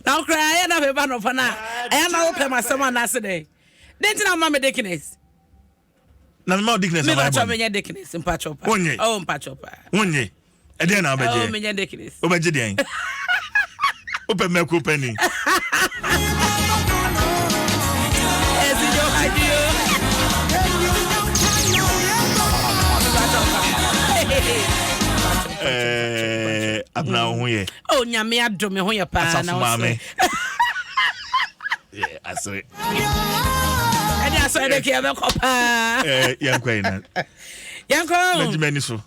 Na wo koraa ɛyɛ na meba nɔpa no a, ɛyɛ na wopɛ m'asɛm anaase dɛn? Dɛn nti na woma me deaconess? Na mema wo deaconess ama Mepakyɛ menyɛ deaconess mpakyɛ pa. Wonye? Oh, mpakyɛ pa. Wonye? Ɛdeɛn na wobɛgye? Oh, menyɛ deaconess. Wobɛgye deɛn? Wopɛ mɛko pani? Ɛsi jo hadi o. Eh, abena wo ho yɛ. Oh, nyame adom me ho yɛ paa na wo maame. Yeah, asere. Ɛne asɔre de kɛ yɛbɛkɔ paa. Eh, yɛnkɔ yi na. Yɛnkɔ. Mɛgye m'ani so.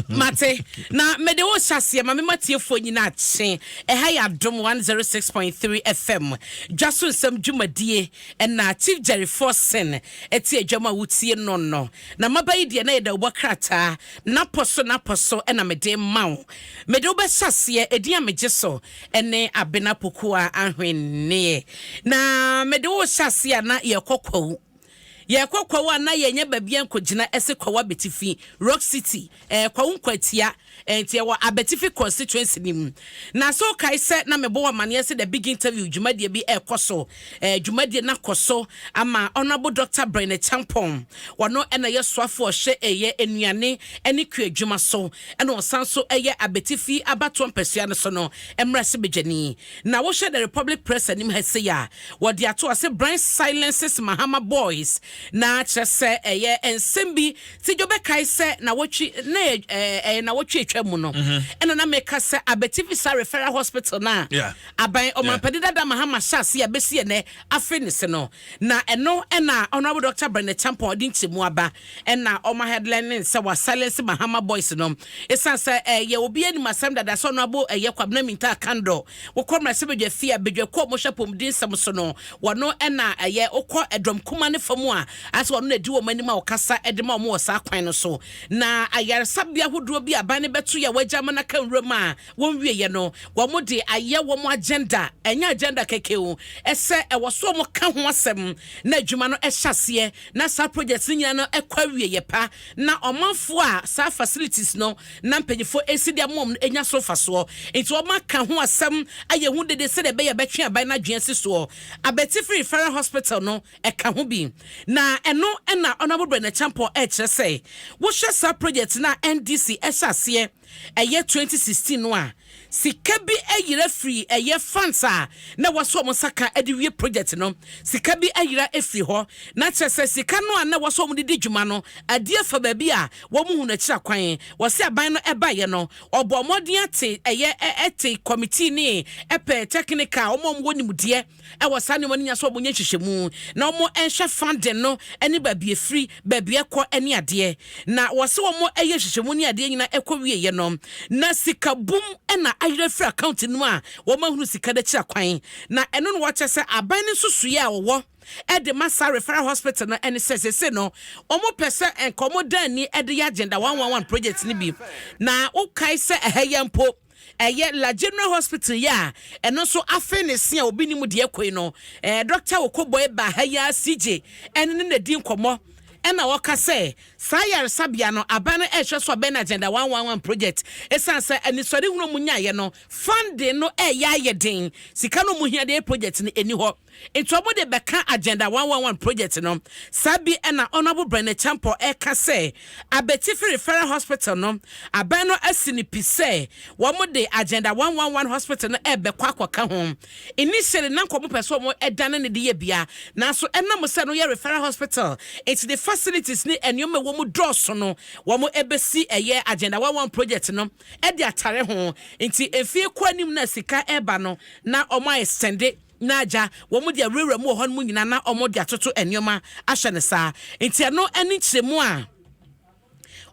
Mate. Na mede wo hyɛ aseɛ ma mema tiefoɔ nyinaa kye. Ɛha yɛ Adom 106.3 FM. Dwa so nsɛm dwumadie ɛna Chief Jerry Forson ɛte adwam a wotie no no. Na maba yi deɛ na yɛda wobɔ krataa. Napɔ so napɔ so ɛna mede ma wo. Mede wo bɛhyɛ aseɛ, edin a megye so ɛne Abena Pokuaa Ahwenneɛ. Na mede wo rehyɛ aseɛ a na yɛrekɔ Kwawu. Yɛrekɔ Kwawu a na yɛnyɛ baabi a nkɔgyina ɛse Kwawu Abetifi, Rock City, ɛɛ Kwawu Nkwatia, ɛɛ nti ɛwɔ Abetifi constituency no mu. Na sɛ wokae sɛ na mebɔ wo amaneɛ sɛ The Big Interview dwumadie bi ɛrekɔ so, ɛɛ dwumadie no akɔ so ama Honourable Doctor Bryn Acheampong, ɔno na ɛyɛ soafoɔ a ɔhwɛ ɛyɛ nnuane ne kuadwuma so, ɛna ɔsan nso yɛ Abetifi abatoɔ mpasua no so no mmarahyɛbadwani. Na wohwɛ The Republic Press anim ha sei a, wɔde ato ase Brian silences Mahama boys, na kyerɛ sɛ ɛyɛ nsɛm bi ti dwo bɛkae sɛ nawɔtwe na ɛyɛ nawɔtwe atwa mu no ɛna na meka sɛ Abetifi saa referral hospital no a aban ɔmampanin dada Mahama hyɛ ase a bɛsi ɛnɛ afe ne se no. Na ɛno na Honourable Doctor Bernard Champon ɔde nkyerɛmu aba na ɔma headline ne sɛ wa silence Mahama boys no. Ɛsiane sɛ ɛyɛ obi anim asɛm dada sɛ Honourable ɛyɛ Kwabena Mintah Kandor wokɔ mmarahyɛbadwa fie a badwakuo a wɔhwɛ apɔmuden nsɛm so no wɔno na ɛyɛ wokɔ ɛdɔm kuma no fa mu a asɛ wɔno na ɛdi wɔn anim a wɔkasa de ma wɔn wɔ saa kwan no so. Na ayaresabea ahodoɔ bi a aban no bɛto yɛ a wɔagya ama no aka nwuram a wɔnwieɛ no, wɔde ayɛ wɔn agenda, ɛnyɛ agenda kɛkɛ o, sɛ ɛwɔ so wɔka ho asɛm na adwuma no hyɛ aseɛ na saa projects no nyinaa no kɔ awieɛ pa na ɔmanfoɔ a saa facilities no na mpanyinfoɔ ɛsi de ama wɔn no nya so mfasoɔ. Nti wɔaka ho asɛm ayɛ ho dede sɛdeɛ ɛbɛyɛ ɛbɛtwe aban no adwene asi soɔ. Abatifi Referral Hospital no ɛka ho bi. Na ɛno na Honourable Brenda Acheampong ɛrekyerɛ sɛ wohwɛ saa project no a NDC ɛhyɛ aseɛ ɛyɛ 2016 no a, sika bi ayera firi ɛyɛ funds a na ɛwɔ sɛ wɔn nsa ka de wie project no, sika bi ayera afiri hɔ. Na kyerɛ sɛ sika no a na ɛwɔ sɛ wɔn de di dwuma no, adi afa baabi a wɔn hu no akyiri akwan. Wɔse aban no ɛbaeɛ no, ɔbɔɔ mmɔden ate ɛyɛ ɛte committee ne ɛpɛ technical, wɔn a wɔwɔ nimdeɛ wɔ saa nneɛma no nyinaa sɛ wɔnyɛ nhwehwɛmu na wɔnhwɛ funding no ne baabi ɛfiri, baabi ɛkɔ ne adeɛ. Na wɔse wɔyɛ nhwehwɛmu ne adeɛ nyinaa ɛkɔ wieɛ no, na sika bum na ayera firi account no mu a wɔahunu sika no akyiri akwan. Na ɛno na wɔkyerɛ sɛ aban no nsusuiɛ a wɔwɔ de ma saa referral hospital no ne sɛ seesei no wɔpɛ sɛ nka wɔda ani de yɛ agenda 111 project no bi. Na wokae sɛ ɛha yi ara mpo Ɛyɛ La General Hospital yi a ɛno nso afe ne se a obi nim deɛ ɛkɔ yi no, eh, Dɔkta Okoboy baa ha yi ara CJ ɛne ne na di nkɔmmɔ ɛna ɔka sɛ saa yaresabea no aban no ɛrehwɛ so abɛn Agenda 111 project ɛsiane sɛ anisoadehunu a wɔn nyaeɛ no funding no ɛreyɛ ayɛ den, sika no wɔn hia de yɛ project no ɛni hɔ. Nti ɔmo de bɛka Agenda 111 project no. Saa bi na Honourable Brenda Acheampong ɛka sɛ Abetifi Referral Hospital no, aban no asi no pi sɛ wɔn de Agenda 111 hospital no ɛrebɛkɔ akɔka ho. Initially na nka ɔmo pɛ sɛ ɔmo dane no de yɛ bia, nanso ɛnam sɛ ɛno yɛ referral hospital nti ne facilities ne nneɛma ɛwɔ mu dɔɔso no, wɔn ɛbɛsi ɛyɛ Agenda 111 project no de atare ho. Nti mfie kɔ anim no a sika ɛreba no na wɔn a extende. Na agya, wɔn de awurawura mu wɔ hɔ nom nyinaa na wɔn de atoto nneɛma ahyɛ no saa. Nti ɛno ne nkyerɛmu a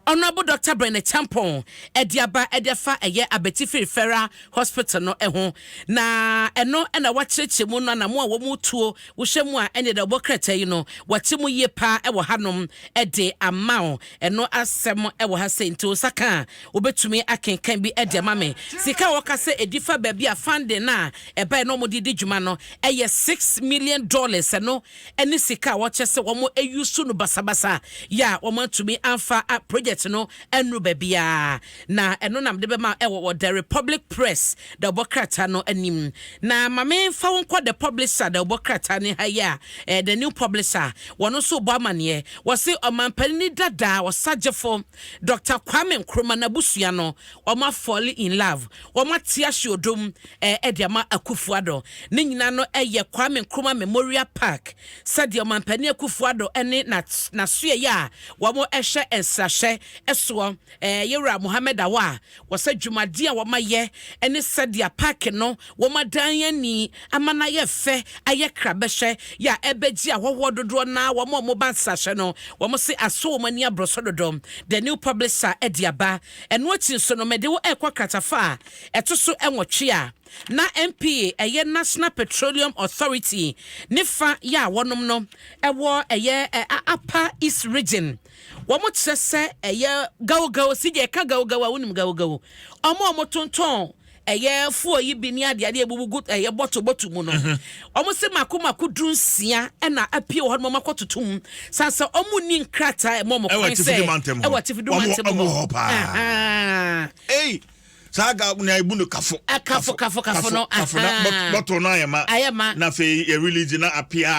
Honourable Doctor Brenda Acheampong de aba de afa ɛyɛ Abetifi Referral Hospital no ho. Na ɛno na wakyerɛkyerɛ mu no anamo a wɔn tuo, wohwɛ mu a ɛne deɛ wɔbɔ krataa yi no, wɔakyɛ mu yie paa wɔ hanom de ama wo. Ɛno asɛm wɔ ha sei, nti wo nsa ka a, wobɛtumi akenkan bi de ama me. Sika a wɔka sɛ ɛdi fa baabi a funding no a ɛbae na wɔde di dwuma no yɛ $6 million, ɛno ne sika a wɔkyɛ sɛ wɔn use no basabasa yɛ a wɔantumi amfa project Budget no ɛnuru baabiara, na ɛno nam de bɛma ɛwɔ wɔ The Republic Press da ɔbɔ krataa no anim. Na maame fa wo nkɔ The Publisher da ɔbɔ krataa ne ha yi a The New Publisher, wɔn nso bɔ amaneɛ. Wɔsi ɔmanpanin dada ɔsagyefo Dr Kwame Nkrumah n'abusua no, wɔn afall in love, wɔn ate ahye odom ɛde ama Akufo-Addo. Ne nyinaa no ɛyɛ Kwame Nkrumah Memorial Park, sɛdeɛ ɔmanpanin Akufo-Addo ɛne n'asoɛ yi a wɔn ɛhyɛ nsrahyɛ ɛsoɔ, yɛwura Mohammed Awa a wɔsɛ dwumadi a wɔn ayɛ ɛne sɛdeɛ park no wɔn adan ani ama no ayɛ fɛ, ayɛ krabɛhyɛ yɛ a ɛbɛgye ahɔhoɔ dodoɔ na wɔn a wɔba nsrahyɛ no, wɔn se aso wɔn ani aborɔso dodo. The New Publisher ɛde aba. Ɛno akyi nso no, mɛde wo ɛkɔ kratafa a ɛto so 8 a na NPA, ɛyɛ National Petroleum Authority, ne fa yɛ a wɔnom no ɛwɔ ɛyɛ Upper East Region, wɔn kyerɛ sɛ ɛyɛ gawgaw si deɛ ɛka gawgaw a wonim gawgaw, ɔmo a ɔmo tontɔn ɛyɛ fuo yi bi ne adeade ebubu gu ɛyɛ bɔtɔ bɔtɔ mu no, ɔmo sɛ mako mako 16 ɛna apue wɔ hɔ nom, ɔmo akɔ tutu mu sansa ɔmo ni nkrataa ɛmɔ ɔmo kwan sɛ ɛwɔ atifi du mantam hɔ paa. Saa ga na ebu no kafo. Kafo kafo kafo no. Kafo na bɔtɔ no ayɛ ma. Ayɛ ma. Na afei yɛ release na apia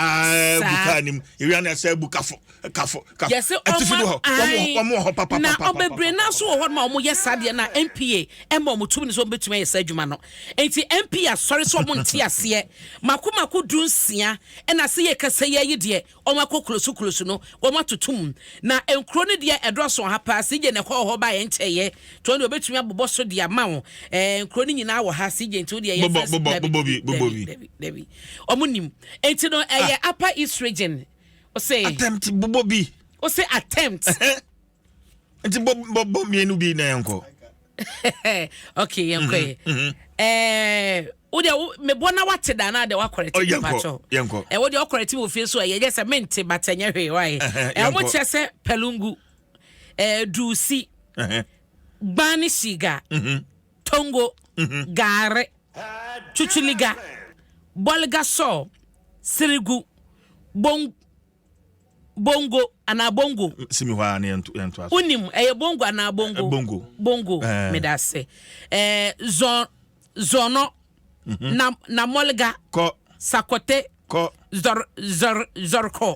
gu kaa nim, ewia na ɛsɛ bu kafo kafo kafo. Yɛsɛ atifi do hɔ, wɔn wɔ hɔ papa. Na ɔbebree naa so wɔ hɔ nom a wɔn yɛ saa deɛ, na NPA ɛma wɔn tumi ne sɛ wɔn bɛtumi ayɛ saa adwuma no. Nti NPA asɔre sɛ wɔn nte aseɛ, mako mako 16 ɛna sɛ yɛ kasa yɛ yi deɛ, wɔn akɔ kulosu kulosu no, wɔn atoto mu. Na nkuro no deɛ, ɛdɔɔso ha paa. Sigye na ɛkɔ hɔ ba yɛn nkyɛn tí wɔn deɛ, wɔbɛtumi abobɔ so de ama wɔn. Nkuro no nyinaa wɔ ha, sigye, nti wɔn deɛ yɛ fɛ. Bobɔ bobɔ bi, bobɔ bi. Dabi dabi, wɔn nim. Nti no ɛyɛ Upper East Region ɔsɛ. Attempt, bobɔ bi. Ɔsɛ attempt. Nti bɔ bɔ bɔ mmienu bi na yɛn kɔ. Okay, yɛn kɔ yɛ wo deɛ, mebɔ na wate da na de wakɔrɛte. Mpakyɛw, yɛnkɔ. Wo deɛ, ɔkɔrɛte wɔ fie so, ɛyɛ sɛ mente, but ɛnyɛ hwee wae. Ɔmo kyerɛ sɛ Pulungu, Duusi, Gbani Shiga, Tongo, Gaare, Chuchuliga, Bɔlga Sɔɔ, Sirigu, Bong Bongo anaa Bongo. Simi hɔ a na yɛnto aso. Wonim ɛyɛ Bongo anaa Bongo? Bongo. Bongo, meda ase. Zɔn zɔnɔ na Namɔlga. Kɔ. Sakote. Kɔ. Zɔr zɔr Zɔrkɔ,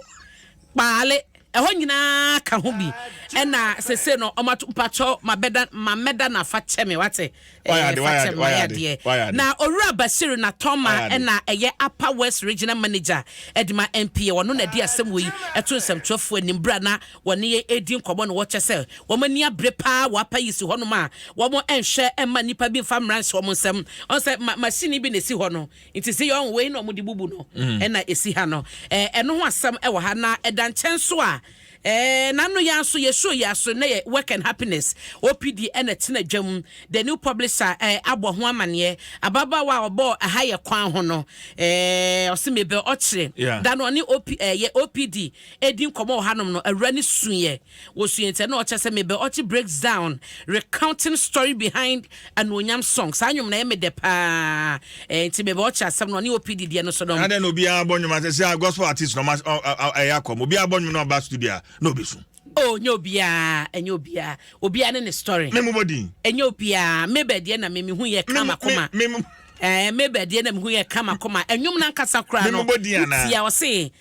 Kpaale, ɛhɔ nyinaa ka ho bi. Ɛna sese no ɔmo ato mpatsɔ mabɛda mamɛda na fa kyɛ me wate. Fa kyɛ me, wayɛ adeɛ. Na Owura Bashir Natɔma ɛna ɛyɛ Upper West Regional Manager ɛde ma NPA, ɔno na ɛde asɛm wɔ yi ɛto nsɛmtwerɛfoɔ anim bere a na wɔne yɛ edi nkɔmɔ no, wɔkyɛ sɛ wɔn ani abere paa wɔ Upper East hɔnom a wɔn nhwɛ ɛma nipa bi nfa mmara nhyɛ wɔn nsam. Ɔn sɛ ma machine bi na esi hɔ no, nti sɛ yɛ ɔn wei na wɔn de bubu no ɛna esi ha no, ɛno ho asɛm ɛwɔ ha. Na ɛda nkyɛn so a n'ano yɛn nso yɛsuo yɛ aso na yɛ Work and Happiness OPD ɛna tena dwam. The New Publisher abɔ ho amaneɛ. Ababaawa a ɔbɔ ɛha yɛ kwan ho no, ɔsi mebɛ ɔkyerɛ da no, ɔne OP yɛ OPD edi nkɔmɔ wɔ hanom no, awura ne suiɛ wɔsuiɛ, nti ɛna ɔkyerɛ sɛ mebɛ ɔkye breaks down recounting story behind Anuonyam song. Saa nnwom na ɛyɛ me dɛ paa. Nti mebɛ ɔkyɛ asɛm no, ɔne OPD deɛ no so no. Adɛn na obiara bɔ nnwom asɛ sɛ gospel artist na ɔma ɛyɛ akɔm, obiara bɔ nnwom na ɔba studio a na obi so? Oh, nyɛ obiara, ɛnyɛ obiara. Obiara ne ne story. Me mo bɔ din. Ɛnyɛ obiara. Mebɛ deɛ na me mehu yɛ kama koma. Me mo. Mebɛ deɛ na mehu yɛ kama koma. Ɛnwom nankasa koraa no. Me mo bɔ din ana? Tia ɔse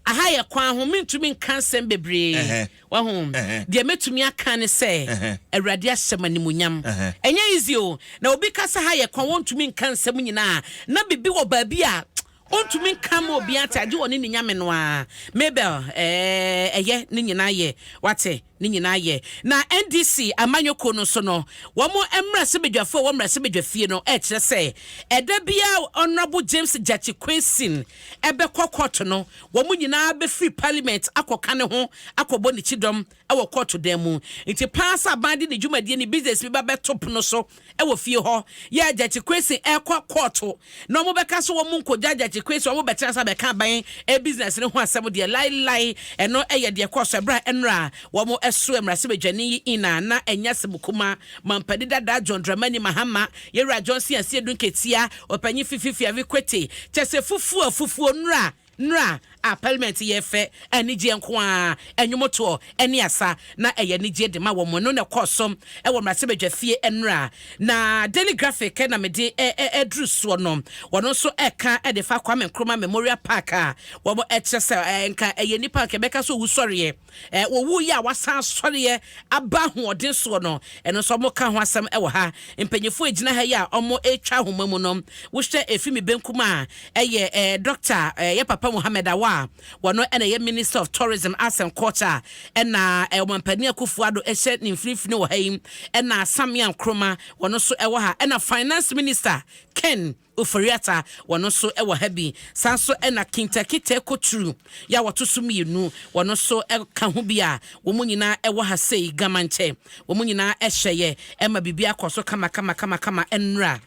aha yɛ kwan ho, mentumi nka nsɛm bebree. Wahu deɛ mɛtumi aka ne sɛ Awurade ahyɛ ma nimonyam. Ɛnyɛ easy o. Na obi ka sɛ ha yɛ kwan, wɔntumi nka nsɛm nyinaa, na bibi wɔ baabi a ɔntumi nka ma obi ate, agye ɔne ne Nyame no a. Mabel, ɛyɛ ne nyinaa yɛ wate, ne nyinaa yɛ. Na NDC amanyɔkuo no nso no, wɔn mmarahyɛbadwafoɔ a wɔn mmarahyɛbadwa fie no ɛkyerɛ sɛ ɛda biara Honourable James Gyakye Quayson ɛbɛkɔ court no, wɔn nyinaa bɛfiri parliament akɔka ne ho akɔbɔ ne kyidɔm ɛwɔ court dan mu. Nti paa sɛ aban de ne dwumadie ne business bi ba bɛto pono so ɛwɔ fie hɔ yɛ Gyakye Quayson ɛkɔ court na wɔn bɛka so, wɔn nkɔgya Gyakye Quayson, wɔn bɛtena sɛ bɛka aban ɛ business ne ho asɛm deɛ lailai. Ɛno ɛyɛ deɛ kɔɔ so ɛberɛ a ɛnora wɔn ɛso mmarahyɛbadwani yi ina na ɛnyɛ asɛm kuma. Mampadi dada John Dramani Mahama, yɛwura Johnson Asiedu Nketia, ɔpanyin Fifi Fiavi Kwetey, kyɛ sɛ fufuo a fufuo nura nura. a parliament yɛ fɛ, anigyeɛ nko ara, nnwomtoɔ ne asa, na ɛyɛ anigyeɛ de ma wɔn. Ɛno na ɛkɔɔ so wɔ mmarahyɛbadwafie nnora. Na Daily Graphic na mede aduru soɔ no, wɔn nso ɛka de fa Kwame Nkrumah Memorial Park a wɔn kyerɛ sɛ nka ɛyɛ nnipa nka ɛbɛka sɛ owusɔreɛ, wɔwuiɛ a wɔasan asɔreɛ aba ahoɔden soɔ no, ɛno nso wɔka ho asɛm wɔ ha. Mpanyinfoɔ a ɛgyina ha yi a wɔretwa ahoma mu no, wohwɛ ɛfi me benkum a, ɛyɛ Dɔkta yɛ papa Mohammed Awa a wɔno ɛna ɛyɛ Minister of Tourism, Arts and Culture, ɛna Ɔmampanin Akufo Addo ɛhyɛ ne mfinimfini wɔ ha yi, ɛna Samia Nkrumah wɔno nso ɛwɔ ha, ɛna Finance Minister Ken Ofori-Atta wɔno nso ɛwɔ ha bi. Saa nso ɛna Kintakite Koturu yɛ a wɔto so mmienu wɔno nso ɛka ho bi a wɔn nyinaa ɛwɔ ha sei. Gamankyɛ wɔn nyinaa ɛhyɛ yɛ ɛma biribi akɔ so kama kama kama kama ɛnora.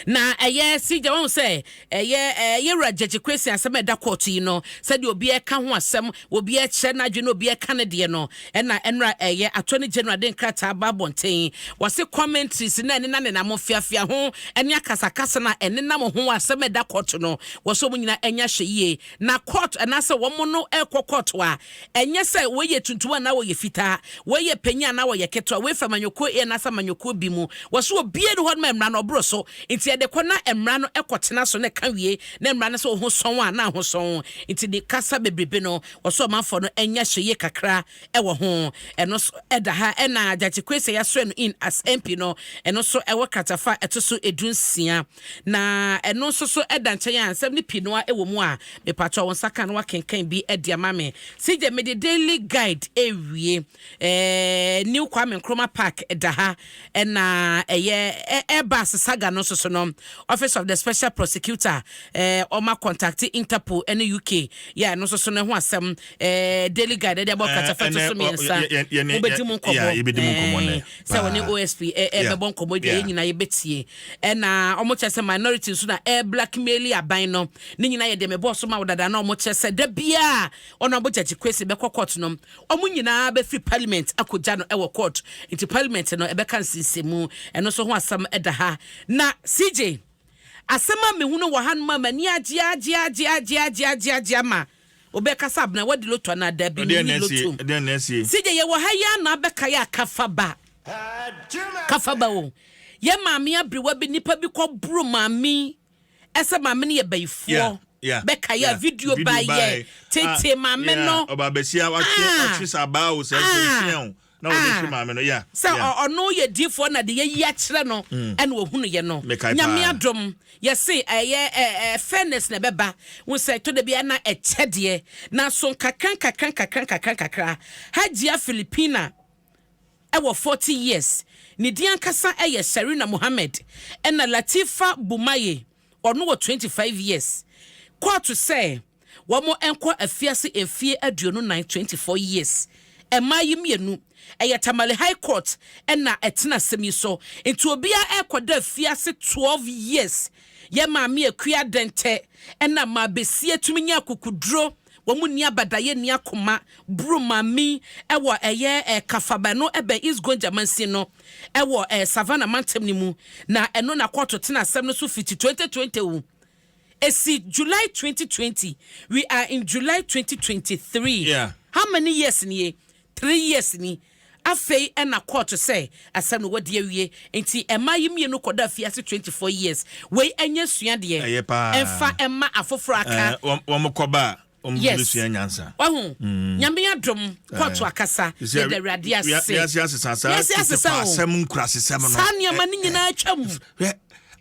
Na ɛyɛ sigya wɔn sɛ ɛyɛ ɛyɛ wura Gyegye Kwesi asɛm a ɛda kɔɔto yi no, sɛdeɛ obiara ka ho asɛm, obiara kyerɛ n'adwene, obiara ka ne deɛ no, ɛna ɛnora ɛyɛ Attorney General de nkrataa ba abɔnten. Wɔse commentaries na ɛnena nenam mfiafia ho ɛne akasakasa na ɛnenam ho asɛm a ɛda kɔɔto no, wɔsɛ wɔn nyinaa ɛnya hwɛ yie na court anaasɛ wɔn no ɛkɔ court a, ɛnyɛ sɛ wɔyɛ tuntum anaa wɔyɛ fitaa, wɔyɛ panyin anaa wɔyɛ ketewa, wɔyɛ amanyɔkuo A anaasɛ amanyɔkuo B mu. Wɔsɛ obiara ni hɔ no ma mmara no ɔboro so, nti yɛde kɔ na mmara no ɛkɔtena so na ɛka wie na mmara no sɛ ɔho sɔn a na aho sɔn. Nti ne kasa bebrebe no, wɔsɛ ɔmanfoɔ no ɛnya hyɛ yie kakra ɛwɔ ho. Ɛno nso ɛda ha. Ɛna Gyakye Quayson yɛasɔɛ no in as MP no, ɛno nso ɛwɔ kratafa ɛto so 16, na ɛno nso so ɛda nkyɛn a nsɛm no pii no a ɛwɔ mu a mepatɔ wɔn nsa ka no wakenkan bi ɛde ama me. Sigye mede Daily Guide ewie. New Kwame Nkrumah Park da ha, ɛna ɛyɛ Airbus saga no nso so no, Office of the Special Prosecutor ɔma contact Interpol ɛne UK yɛ, ɛno nso so no ho asɛm Daily Guide ɛde abɔ kratafa to so 3. Mobɛdi mu nkɔmmɔ sɛ wɔne OSP ɛbɛbɔ nkɔmmɔ dwa, yɛn nyinaa yɛbɛtie. Ɛna ɔmo kyerɛ sɛ minority nso na ɛ blackmail aban no ne nyinaa yɛ deɛ mebɔɔ so ma wo dada, na ɔmo kyerɛ sɛ da biaa ɔno abɔ Gyakye Quayson bɛkɔ court no, ɔmo nyinaa bɛfiri parliament akɔgya no ɛwɔ court, nti parliament no ɛbɛka nsensɛmu. Ɛno nso ho asɛm ɛda ha. Na CJ, asɛm a mehu no wɔ ha no ma m'ani agye agye agye agye agye agye agye ama obɛkasa abena wadi lotto anaa dabi menni lotto. CJ, yɛwɔ ha yi ana abɛka yɛ akafaba kafaba o, yɛ maame aberewa bi, nipa bi kɔ boro maame ɛsɛ maame no yɛ bayifoɔ, bɛka yɛ a video ba yɛ tete maame no. Ɔba bɛsia watwe sɛ abaa o, sɛ nsia o na wɔde hwe maame no ya. Sɛ ɔno yɛ diifoɔ na de yɛyi akyerɛ no, ɛna ohunu yɛ no. Nyame adom, yɛse ɛyɛ ɛɛ fairness na ɛbɛba wo sɛ ɛtɔ da bi ana ɛkyɛ deɛ, nanso nkakra nkakra nkakra nkakra nkakra. Hajia Filipina ɛwɔ 40 years, ne din ankasa ɛyɛ Sharina Muhammed, ɛna Latifa Bumaye, ɔno wɔ 25 years. Kɔɔto sɛ wɔn nkɔ afiase mfie 24, 24 years. Mmaa yi mmienu, ɛyɛ Tamale High Court ɛna ɛtena asɛm yi so, nti obiara ɛkɔda afiase 12 years. Yɛ maame Akua Dɛntɛ ɛna maa besie tumi nya akokuduro, wɔn mu ni abadayɛ ni akoma buru maame ɛwɔ ɛyɛ Kafaba no, ɛbɛn East Gonja mansin no, ɛwɔ Savannah mantam no mu. Na ɛno na kɔɔto tena asɛm no so fiti 2020 o, esi July 2020, we are in July 2023. How many years nie? 3 years ni. Afei ɛna kɔɔto sɛ asɛm no wɔde awie, nti ɛmaa yi mmienu kɔda afiase 24 years. Wei ɛnyɛ suadeɛ? Ɛyɛ paa. Ɛmfa ɛma afoforɔ aka. Wɔn kɔba a wɔn sua nyansa. Wahu, Nyame adom, kɔɔto akasa, yɛda Awurade ase. Wiase asesa saa. Wiase asesa o. Asɛm nkurasesɛm no. Saa nneɛma no nyinaa atwa mu. Hwɛ,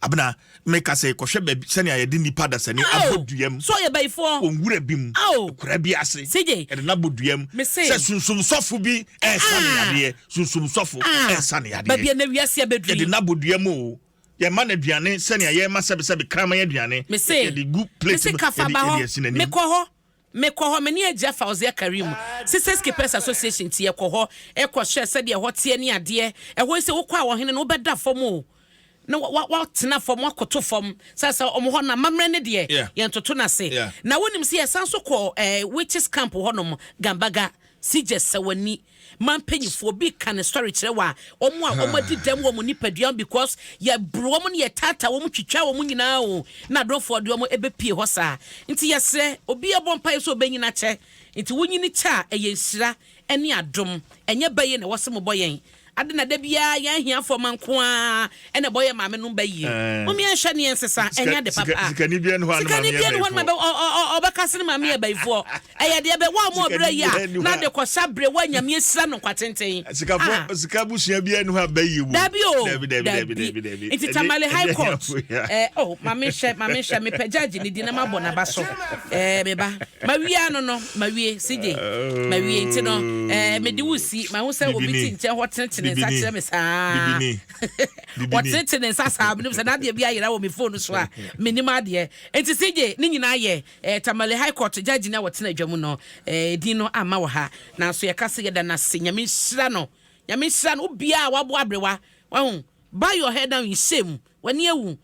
abena meka sɛ kɔhwɛ baabi sɛnea yɛde nipa dasani abɔ dua mu. So ɔyɛ bayifoɔ. Owura bi mu, kura bi ase. CJ. Yɛde no abɔ dua mu sɛ sunsumsɔfo bi ɛɛsa ne yadeɛ, sunsumsɔfo ɛɛsa ne yadeɛ. Baabi a na wiase abɛduru. Yɛde no abɔ dua mu o, yɛma no aduane sɛnea yɛma sɛbesɛbe kraman aduane. Yɛde gu plate mu, yɛde asi n'anim. Mekɔ hɔ, mekɔ hɔ, mene agya Fauzia Karim, Sisters Keepers Association, nti yɛkɔ hɔ ɛkɔhyɛ sɛdeɛ ɛhɔ teɛ ne adeɛ. Ɛhɔ yi sɛ wokɔ a, ɔhene no wobɛda fam o, na watena fam, wakoto fam sɛ ɔmo hɔ na amammerɛ ne deɛ yɛntoto no ase. Na wonim sɛ yɛsan so kɔ witches camp hɔnom Gambaga. CJ sɛ w'ani ma mpanyinfoɔ bi ka ne story kyerɛ wɔ a, wɔn a wɔn adi dɛm wɔ wɔn nipadua mu because yɛboro wɔn ne yɛtaataa wɔn, twitwa wɔn nyinaa o, na adɔfoɔ de wɔn ɛbɛpie hɔ saa. Nti yɛsrɛ obi ɛbɔ mpaeɛ sɛ ɔbɛnyina kyɛ. Nti wonyini kyɛ a, ɛyɛ nhyira ɛne adom. Ɛnyɛ bɛyɛ na ɛwɔ sɛ mobɔ yɛn ade na da biara yɛn ahiafoɔ ma nko ara ɛna ɛbɔ yɛ maame nom bɛyie. Mom yɛnhwɛ ne yɛn sesa. Ɛnyɛ ade papa. Sikani bia ne hɔ a ne Sikani maame bia ne yɛ hɔ no ma bayifoɔ. bɛ ɔbɛka se ne maame yɛ bayifoɔ. Ɛyɛ deɛ bɛ wa ɔmo ɔbrɛ yi a Sikani bia na ne de hɔ a kɔhyɛ abere wa Nyame asira no nkwa tenten. Sikafoɔ Ah. sika busua bia ne hɔ a bɛyie wom. Dabi o. Dabi, dabi, dabi. Dabi. Dabi, dabi. Nti Tamale Ɛnyɛ High Court ahiafoɔ ya. Oh, maame hwɛ, maame hwɛ, mepɛ judge ne di na mabɔ n'aba so. Meba mawie ano no, mawie CJ, mawie. Nti no mede wo si mahu sɛ obi Bibini. ti nkyɛn hɔ tenetene ne nsa Bibini. kyerɛ me saa. Bibini. Bibini. Wɔtenetene ne nsa saa, menim sɛ n'adeɛ bi ayera wɔ me phone so a menim adeɛ. Nti CJ, ne nyinaa yɛ Tamale High Court judge no a wɔtena adwa mu no din no ama wɔ ha. Nanso yɛka sɛ yɛda no ase. Nyame nhyira no, Nyame nhyira no. Wobiaa a waboa aberewa wahu, bow your head down in shame, w'ani awu.